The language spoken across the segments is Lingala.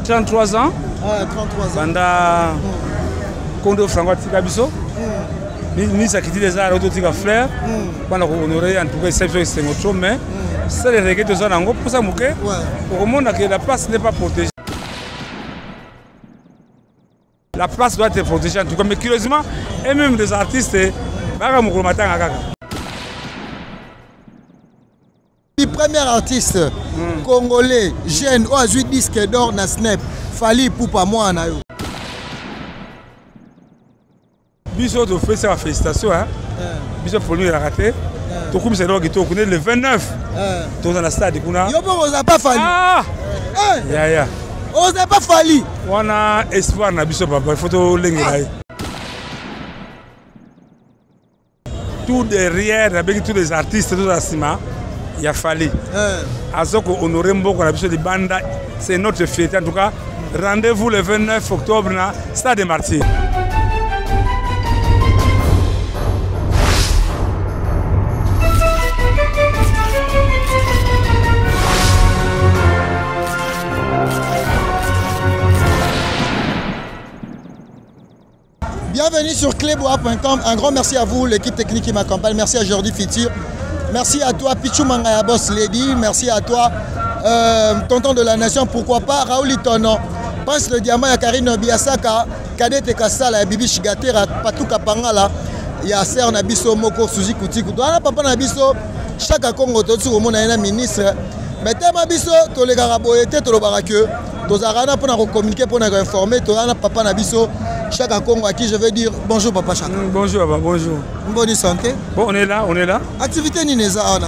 33 ans. Ah, 33 ans. Banda Kondo Franco atika biso. Ministre akiti des arts ototika fleur. Bana ko honorer en tout cas esa biso esengo trop mais seul regret toza nango mposa moke okomona que la place n'est pas protégée. La place doit être protégée en tout cas mais curieusement et même des artistes baka mokolo matanga kaka. Premier artiste congolais jeune oyo azwi disque d'or na Snap, Fally Ipupa mwana na yo. Biso topesa ba félicitation hein. Biso poli elaka te. Tokumisa eloko kitoko ne le 29. Toza na stade kuna. Yo mpo oza pa Fally. Ah! Ya ya. Oza pa Fally. Wana espoir na biso papa, il faut tolengela ye. Tout derrière nabengi tous les artistes toza na nsima ya Fally. Aza kohonorer mboka na biso libanda, c'est notre fierté en tout cas. Rendez-vous le 29 octobre na Stade des Martyrs. Bienvenue sur cleboa.com. Un grand merci à vous, l'équipe technique qui m'accompagne. Merci à Jordi Fitir. Merci à toi, Pichou Mangaya Boss Lady. Merci à toi, Tonton de la Nation. Pourquoi pas, Raoul Itono. Prince le Diamant, ya Karine Biasaka, Cadette Kassala, ya Bibi Shigatera, Patouka Pangala, ya Ser Nabiso Moko, Suzy Koutikou. Doana Papa Nabiso, chaque Congo, tout le monde a un ministre. Mais tellement biso, tolekaka boye te, tolobaka que tozalaka wana mpona kocommuniquer, mpona koinformer. Toza na papa na biso Chaka Congo, à qui je veux dire bonjour papa Chaka. Bonjour papa, bonjour. Bonne santé. Bon, on est là, on est là. Activité nini eza wana?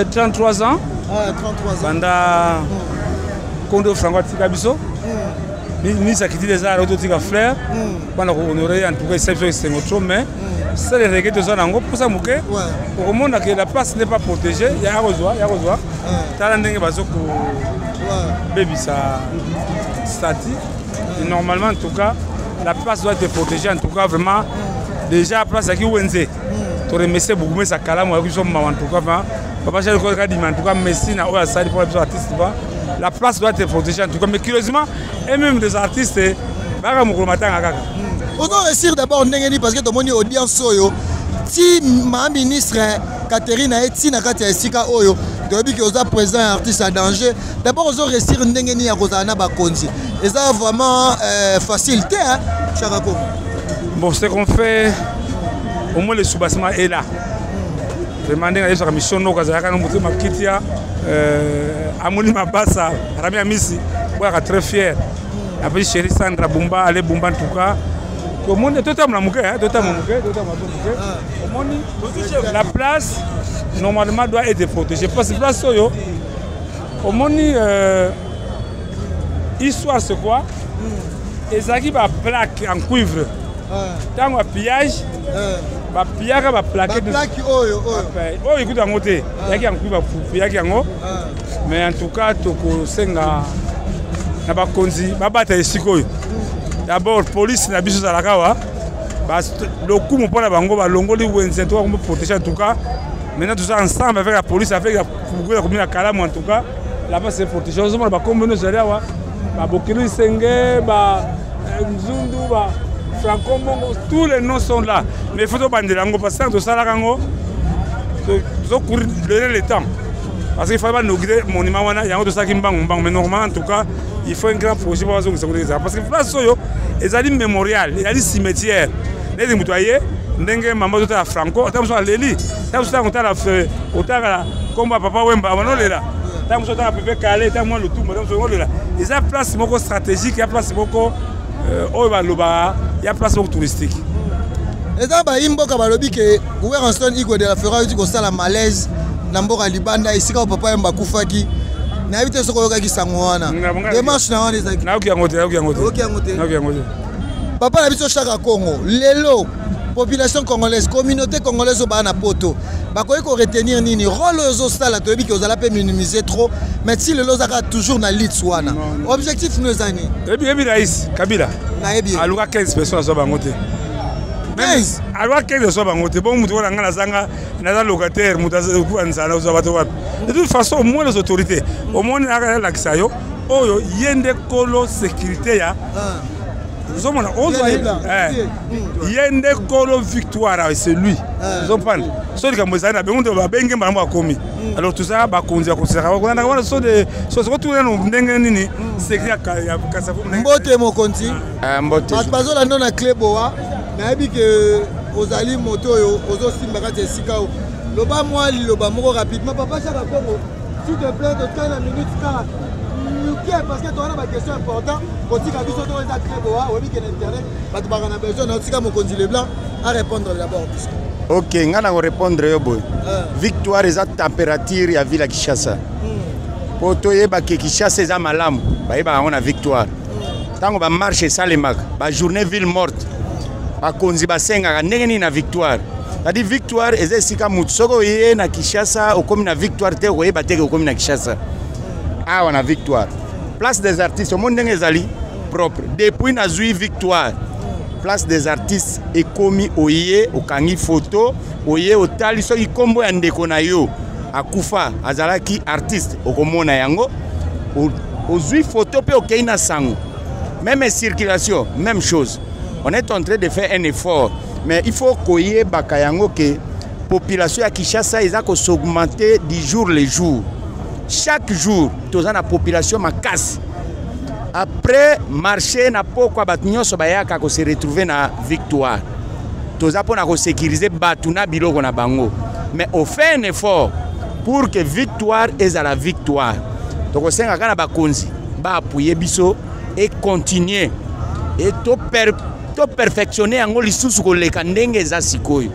33 ans. Ah, 33 ans. Banda Kondo Franco atika biso. Ministre akiti des arts ototika fleur. Bana kohonorer en tout cas esa biso esengo trop mais seul regret toza nango mposa moke okomona que la place n'est pas protégée. Ya kozwa, ya kozwa. Tala ndenge bazo kobebisa statue. Et normalement en tout cas la place doit être protégée en tout cas vraiment. Déjà place aki wenze to remercier beaucoup mais ça kalamu ya biso mawa en tout cas vraiment. Papa Charles Koka dit en tout cas merci na oyo asali pour biso artiste ba. La place doit être protégée en tout cas mais curieusement et même des artistes baka mokolo matanga kaka. Ozo réussir d'abord ndenge ni parce que tomoni audience oyo ti ma ministre Catherine a ti na kati ya esika oyo toyebi ke oza président ya artiste à danger. D'abord ozo réussir ndenge ni ya kozala na bakonzi. Eza vraiment facile te hein Chaka Congo. Bon, ce qu'on fait au moins le soubassement est là. Vraiment ndenge ayebisaka mission noko azalaka na moto makitia, amoni mabasa Rami Amisi boyaka très fier. Après chérie Sandra Bumba, allez Bumba en tout cas. Au monde tout am na muke, hein, tout am muke, tout am muke. Au monde la place normalement doit être protégée parce que place oyo au monde histoire c'est quoi? Ezaki ba plaque en cuivre. Tango ya pillage, ba pillaka ba plaque Ba plaque oyo, oyo. Ba oyo ekuta yango te. Yaki en cuivre, ba pillaki yango. Mais en tout cas tokosenga na bakonzi babata esika oyo. D'abord police na biso ezalaka awa. Ba lokumu mpona bango balongoli wenze, en tout cas, pour protéger en tout cas. Maintenant tout ça ensemble avec la police, avec la la commune ya Kalamu en tout cas, là-bas c'est protégé. Ozomona ba kombo nyonso ezali awa, ba Bokili Senge, ba Nzundu, ba Franco Mbongo, tous les noms sont là. Mais il faut tobandela yango parce que tango tosalaka yango, tozocourir donner le temps. Parce qu'il fallait pas inaugurer monument wana, yango tosalaki mbangu mbangu. Mais normalement en tout cas, il faut un grand projet pour bazongisa kuna ezala. Parce que place oyo ezali mémorial, ezali cimetière. Neti moto aye ndenge mama ozotala Franco, ata mosusu aleli, ata mosusu ntango otala fe, otala kombo ya papa Wemba, abanolela. Ntango mosusu otala Pepe Kale, ntango mwa Lutumba, ntango mosusu olela. Eza place moko stratégique, ya place moko oyo balobaka, ya place moko touristique. Eza bayi mboka balobi ke Werrason Igwe de la Ferrari ayuti kosala malaise na mboka libanda esika oyo papa Wemba akufaki. Nayebi te soki oyokaki sango wana. Nga, nga, Démarche na wana ezalaki. Nayoki yango te, nayoki yango te. Oyoki yango te. Nayoki yango te. Papa na biso Chaka Congo, lelo population congolaise, communauté congolaise oyo baa na poto, bakoki ko retenir nini? Rôle oyo ozosala, toyebi ke ozala pe minimiser trop, mais ti lelo ozalaka toujours na leads wana. Non, non. Objectif no eza nini? Oyebi, oyebi Raïs Kabila. Nayebi ye. Aluka 15 personnes azwa bango te. 15? Aluka 15 azwa bango te. Bon, moto wana nga nazanga, naza locataire, moto aza kuwa nzala, ozwa bato wapi? De toute façon, au moins les autorités, au moins, alakisa yo. Oyo ye nde kolo sécurité ya ozomona ozwa ye nde kolo victoire, c'est lui. Ozopanda so likambo ezali na bango nde babenge mbala moko akomi. Alors toza bakonzi ya koselaka bakolandaka wana so de so sokotuna nano ndenge nini sécurité ya Kasavubu. Mbote mokonzi. Mbote. Bato bazolanda na Clé Boa, nayebi ke ozali moto oyo ozosimba kati ya esika oyo. Loba mwa liloba moko rapidement, papa Chaka Kongo, s'il te plaît. Totikali na minute kaka moke parce que toza na baquestion important kotika biso to eza Clé Boa. Oyebi ke na internet bato baka na besoin na otika. Mokonzi Leblanc arépondre d'abord biso. Ok, ngai na korépondre yo boye: victoire eza température ya ville ya Kinshasa. Mpo toyeba ke Kinshasa eza malamu, bayebaka yango na victoire. Ntango bamarche esalemaka, bajournée ville morte, bakonzi basengaka ndenge nini na victoire. C'est-à-dire victoire eza esika mutu soki oye na Kinshasa, okomi na victoire te, okoyeba te ke okomi na Kinshasa. Awa na victoire, place des artistes, omoni ndenge ezali propre. Depuis nazwi victoire, place des artistes ekomi, oye okangi photo, oye otali soki nkombo ya ndeko na yo akufa azalaki artiste, okomona yango, ozwi photo mpe okei na sango. Même circulation, même chose. On est en train de faire un effort, mais il faut koyebaka yango ke population ya Kinshasa eza kos'augmenter du jour le jour. Chaque jour toza na population makasi. Après marché na pokwa, bato nyonso bayaka kose retrouver na victoire. Toza mpona kosécuriser bato na biloko na bango, mais on fait un effort pour que victoire ezala victoire. Tokosenga kaka na bakonzi baappuyer biso et continuer et toperfectionner yango lisusu koleka ndenge eza sikoyo.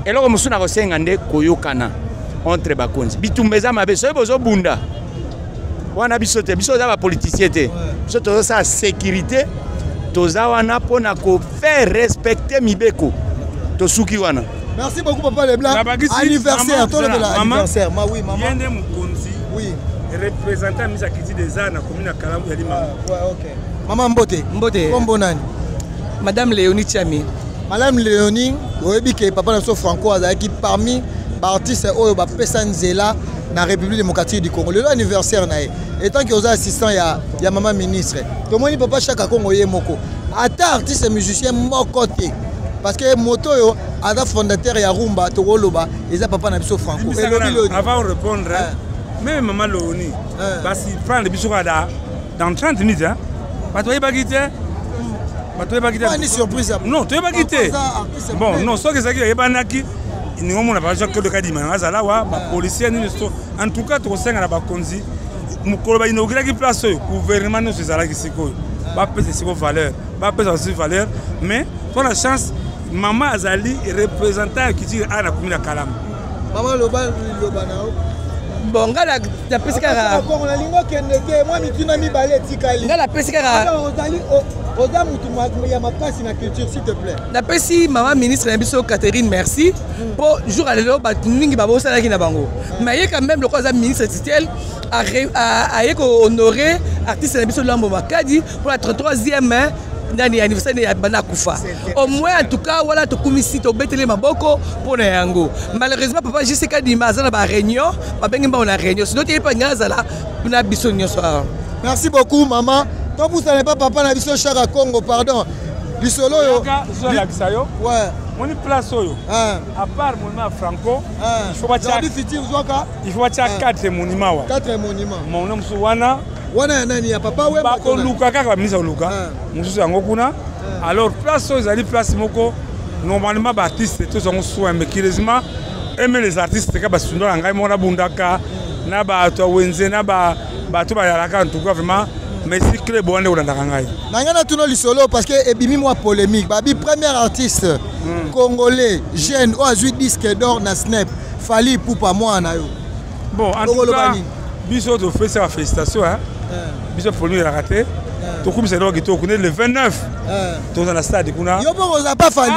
Eloko mosusu na kosenga nde koyokana entre bakonzi. Bitumba eza mabe. Soki bozobunda wana, biso te, biso toza bapoliticien te, biso tozosala sécurité. Toza wana mpona kofaire respecter mibeko. Tosuki wana. Merci beaucoup, papa Leblanc. Anniversaire, tolobela anniversaire. Ma oui, maman. Ye nde mokonzi. Oui. Représentant ministre ya culture des arts na commune ya Kalamu yali mama. Ouais, ok. Mama, mbote. Mbote. Kombo nani? Madame Léonie Tiami. Madame Léonie, oyebi ke papa na biso Franco azalaki parmi baartiste oyo bapesa nzela na République démocratique du Congo. Lelo anniversaire na ye. Étant que oza assistant ya mama ministre, tomoni papa Chaka Congo ye moko, ata artiste musicien moko te, parce que moto oyo aza fondateur ya rumba, tokoloba eza papa na biso Franco. Elobi avant répondre, même mama Léonie basi prendre biso kaka dans 30 minutes, hein? Bato bayebaki te, bato bayebaki te. Surprise. Non, toyebaki te. Bon, non, soki ezalaki bayebanaki ningo omona bajean-claude Kadima nanga azala awa, bapolicier nini so. En tout cas tokosenga na bakonzi, mokolo bainauguraki place oyo, gouvernement nyonso ezalaki. Sikoyo bapesa siko valeur, bapesa basusu valeur. Mais to na chance, mama azali représentant ya culture awa na commune ya Kalamu. Mama, loba liloba na yo. Bon, ngai napesi kaka Nalingi okende te, mwa mituna mibale etikali. Ngai napesi kaka Ozali, oza mutu ya makasi na culture, s'il te plaît. Napesi mama ministre na biso Catherine merci mpo jour ya lelo bato mingi babosanaki na bango, mais ye quand même, lokola aza ministre tutelle, aye kohonorer artiste na biso Lambo Makadi pour la 33e nani anniversaire ya bana akufa. Au moins, en tout cas, wana tokumisi, tobeteli maboko mpo na yango. Malheureusement, papa JC Kadima aza na baréunion, babengi mbango na réunion, sinon toyebi ngai azala na biso nyonso awa. Merci beaucoup, mama. Topusana pa papa na biso Chaka Congo. Pardon, lisolo oyo. Ozolakisa yo. Ouais. Moni place oyo, à part monument ya Franco, il faut batia zwaka. Il faut batia quatre monument wa. Quatre monument. Monument mosusu wana. Wana ya nani? Ya papa we? Bakoluka kaka, baministre koluka mosusu yango kuna. Alors place oyo ezali place moko normalement baartiste tozwango soin, mais curieusement aime les artistes kaka basundo na ngai moko nabundaka na bato ya wenze na bato bayalaka. En tout cas, vraiment merci Clé Boa nde kolandaka ngai. Na ngai natuna lisolo parce que ebimi mwa polémique. Babi premier artiste congolais jeune oyo azwi disque d'or na SNEP, Fally Ipupa, mwana na yo. Bon, en tout cas biso topesa bafélicitation. Biso polémique ezalaka te, tokumisa eloko kitoko nde le 29 toza na stade kuna. Yo mpo oza pa Fally?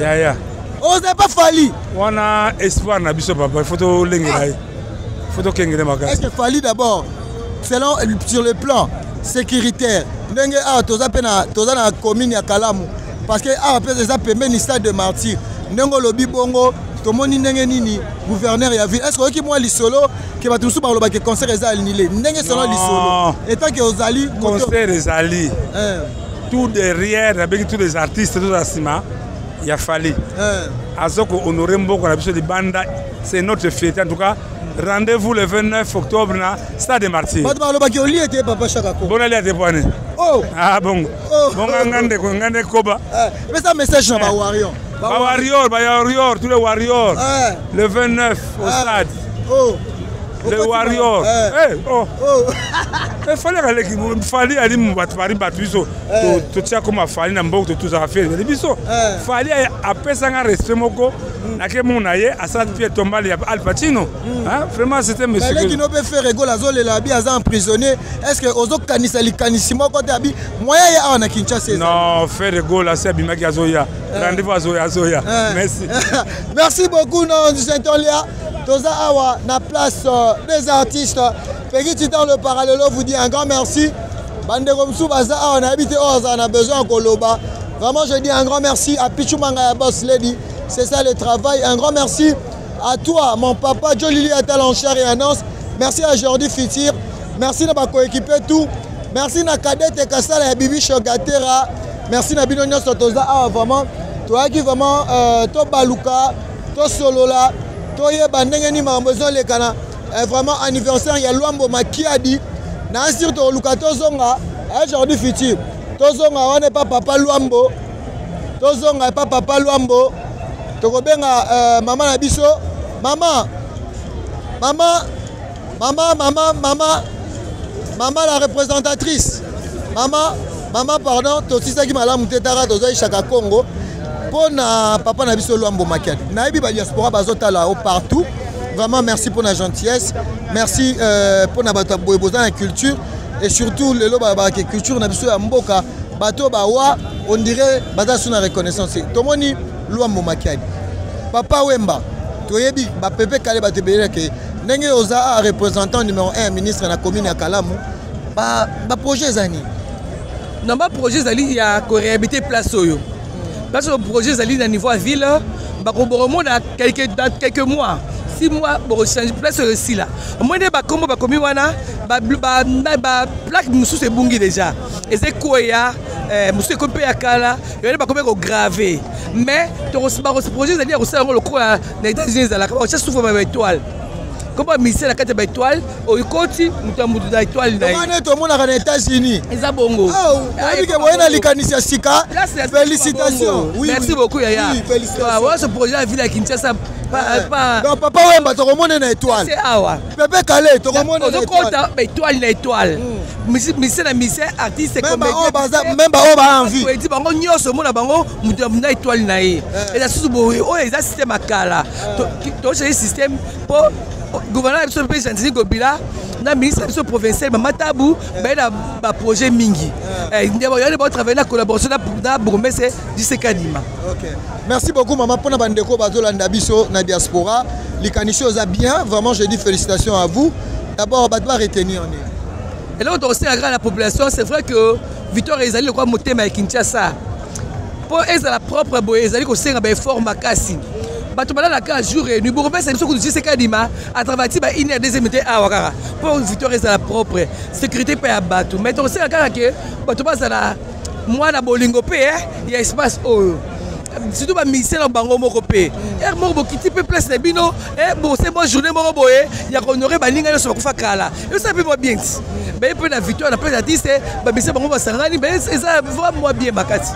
Yaya. Oza pa Fally? Wana espoir na biso, papa. Il faut tolengela ye, faut tokengele makasi. Est-ce que Fally d'abord, selon sur le plan sécuritaire, ndenge awa toza mpe na toza na commune ya Kalamu, parce que awa mpe eza pembeni stade de Martyr, ndenge olobi bongo? Tomoni ndenge nini gouverneur ya ville. Est-ce que oyoki mwa lisolo ke bato mosusu balobaki concert eza annulé? Ndenge solo lisolo etant que ozali concert ezali tout derrière, nabengi tous les artistes tozala nsima ya Fally. Aza kohonorer mboka na biso libanda, c'est notre fierté. En tout cas, rendez-vous le 29 octobre na Stade des Martyrs. Bato balobaki olie te, papa Chaka. Bona lia te pwane. Oh. Ah bongo. Oh. Bongo nga ndeko, nga nde koba. Pesa message na bawarrior. Bawarrior, bawarrior, tous les warriors, le 29 au stade. Oh. Le warrior. Eh, oh. Eh, Fally aleki, Fally ali bato bari bato biso totia koma Fally na mboka, tozala fier ezali biso. Fally apesanga respect moko, nake mona ye asala pierre tombale ya Al Pacino. Vraiment, c'était monsieur. Baleki no mpe Ferre Gola azolela, abi aza emprisonné. Est ce que ozokanisa likanisi moko te, abi moyen ye awa na Kinshasa? Non, Ferre Gola asi abimaki, azoya rendez-vous, azoya, azoya. Merci. Merci beaucoup. Non, Saint-Olia, toza awa na Place des Artistes. Peggy Titan le Parallelo vous dit un grand merci. Bandeko mosusu baza awa, nayebi te oyo azala na besoin ya koloba. Vraiment, je dis un grand merci à Pichou Manga ya Boss Lady, c'est ça le travail. Un grand merci à toi, mon papa Jolili Atal en chair et annonce. Merci à Jordi Fitir, merci na bacoéquipier tout, merci na Cadette Kasala ya Bibi Shogatera, merci na bino nyonso. Toza awa vraiment, toyaki vraiment tobaluka, tosolola, toyeba ndenge nini makambo ezolekana vraiment anniversaire ya Lwambo Makiadi. Na asir tokoluka tozonga Jordi Futur, tozonga wana epa papa Lwambo, tozonga epa papa Lwambo. Tokobenga mama na biso, mama, mama, mama, mama, mama, mama la représentatrice, mama, mama, pardon, tosisaki malamu te. Taka tozwaki Chaka Congo mpo na papa na biso Lwambo Makiadi. Nayebi badiaspora bazotala o partout. Vraiment, merci mpo na gentillesse, merci mpo na bato ya boye boza na culture et surtout lelo balobaka culture na biso ya mboka. Bato bawa, on dirait baza su na reconnaissance. Tomoni Lwambo Makiadi, Papa Wemba, toyebi bapepe kale, bato ebele ke ndenge oza a représentant numéro 1, ministre na commune ya Kalamu, baprojet eza nini? Non, baprojet ezali ya koréhabiliter place oyo. Place oyo, projet ezali na niveau ya ville. Bakobokomona dans quelques mois, 6 mois, bokochange place oyo esila. Omoi nde bakombo bakomi wana, baplaque mosusu ebungi déjà, eza ekweya, mosusu ekomi mpe ya kala. Yone bakomi kograver, mais projet ezali ya kosala yango lokola na États-Unis ezalaka, bakotia sous forme ya baétoile, kombo musicien na kati ya baétoile. Okoti moto ya moto na étoile na ye. Wana tomonaka na États-Unis. Eza bongo. Oyebi ke boye na likanisi ya sika, félicitation. Merci beaucoup, yaya. Wana ce projet ya ville ya Kinshasa. Donc Papa Wemba tokomona na étoile. Awa. Pepe Kale tokomona. Ozokota baétoile na étoile, musicien na musicien, artiste. Même baoyo ba envie. Edi bango nyonso, omona bango moto na étoile na ye. Eza susu boye, oyo eza système ya kala. Tochange système mpo gouverneur na biso mpe Gentiny Ngobila na ministre na biso provincial Mama Tabu baye na baprojet mingi yane, baotravaille na collaboration na bourgmestre JC Kadima. Merci beaucoup, mama. Mpona bandeko bazolanda biso na diaspora, likanisi oza bien. Vraiment, je dis félicitations à vous. D'abord, bato baretenir nini? Eloko tokosenga kaka na population, c'est vrai que Victoire ezali lokola motema ya Kinshasa. Mpo ezala propre boye, ezali kosenga baeffort makasi. Bato balalaka jour et nuit. Bokopesa biso kutu JC Kadima à travers ti ba une heure, deuxième te awa kaka mpo Victoire ezala propre, sécurité mpe ya bato. Mais tokosenga kaka ke bato bazala mwana bolingo mpe ya espace oyo, surtout bamusicien na bango moko mpe. Heure moko bokiti mpe place na bino, bose mwa journée moko boye ya kohonorer baninga nyonso bakufa kala, esala mpe mwa bien ti baye mpe na Victoire, na place artiste, bamusicien bango basangani, eza vraiment mwa bien makasi.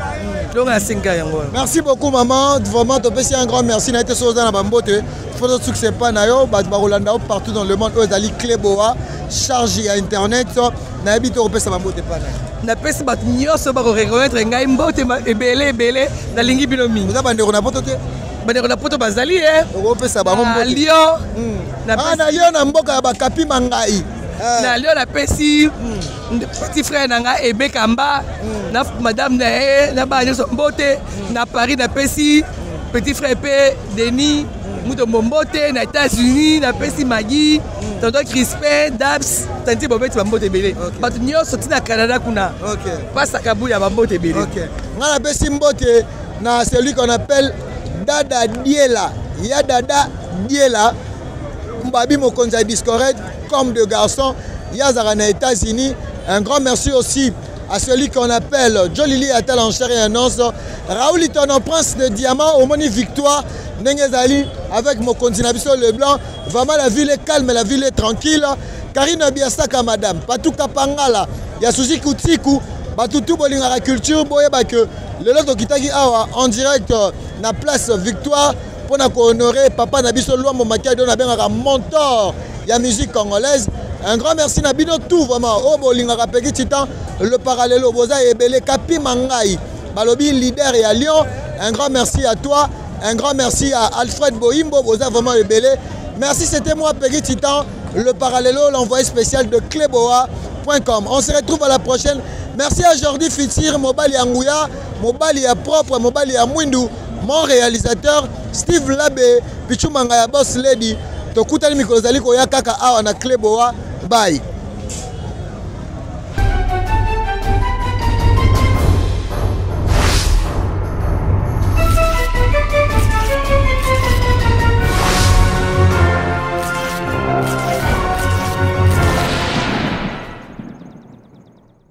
Donc nasenga yango. Merci beaucoup, maman. Vraiment, topesi un grand merci na ete so oza na bambote faut succès pa na yo. Bato bakolanda yo partout dans le monde. Oyo ezali clé boa charge ya internet. Nayebi te, okopesa bambote pa na yo. Napesi bato nyonso bakoreconnaître ngai mbote ebele ebele. Nalingi bino mingi. Oza bandeko na poto te? Bandeko na poto bazali e. Okopesa bango mbote. Lyon. Na Lyon, na mboka ya bakapi mangai. Na Lyon, napesi petit frère na ngai Ebe Kamba na madame na ye na bana nyonso mbote. Na Paris, napesi petit frère mpe Denis Mutombo mbote. Na États-Unis, napesi Magi, tonton Crispin, Dabs, tanti Bobeti bambote ebele. Bato nyonso ntina Canada kuna, pasaka buya bambote ebele. Ngai napesi mbote na celui qu'on appelle Dada Diela. Ya Dada Diela Mbabi mokonzi ya Discored comme de garçon ye azalaka na États-Unis. Un grand merci aussi à celui qu'on appelle Jolili Atal en chair et en os, Raoul Itono, prince de diamant, omoni victoire ndenge ezali avec mokonzi na biso Leblanc. Vraiment la ville est calme, la ville est tranquille. Karine Biasaka, madame Patou Kapangala ya Suzy Kutiku, bato tu bolingaka culture, boyeba ke lelo tokitaki awa en direct na place Victoire mpona kohonorer papa na biso Lwambo Makiadi, oyo nabengaka mentor ya musique congolaise. Un grand merci na bino tout vraiment oyo bolingaka Peki Titan le parallelo, boza ebele. Kapima ngai balobi leader ya Lyon, un grand merci à toi, un grand merci à Alfred Boimbo, boza vraiment ebele. Merci, c'était moi Peggy Titan le parallelo, l'envoyé spécial de cleboa.com. On se retrouve à la prochaine. Merci à Jordi Fitir, mobali ya nguya, mobali ya propre, mobali ya mwindu, mon réalisateur Steve Labe Pichumanga ya Boss Lady. Tokutani mikolo ezali koya kaka awa na Cleboa. Bye.